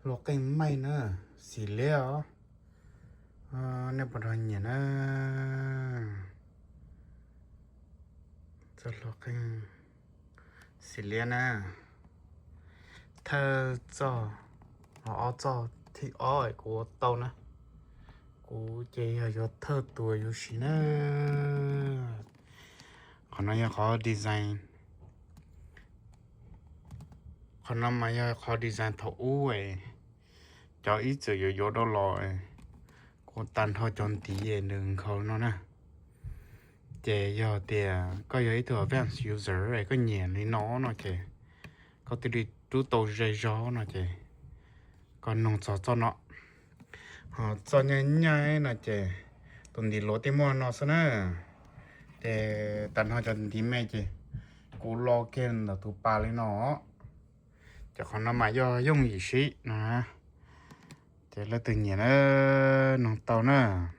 Hluas qeej maij na, xim liab os. Nej puas nrog nyiam na? Txoj hluas qeej xim liab na. Thawj txoj, ob txoj thib ob kuv ua tau na. Kuv ces yog yuav thawj tus yuav siv na. Qhov no yog qhov design. Qhov no mas yog qhov design thaum ub, cov ib txwm yuav yuav dau los, kuv tag nrho cov ntiv nws nkhaus no na. Ces yog tias koj yog ib tug advanced user, koj nyiam li no no ces, koj thiaj li rub tau ze zog no ces, koj nug txog txoj no. Ho txoj nyaj nyaj no ces, tus ntiv luav thiaj muaj no xwb na. Ces tag nrho cov ntiv me ces, kuv lo kiag ntawm tus pas li no. Ces qhov no mas yog yooj yim siv no. Ces leej twg nyiam na, nug tau na.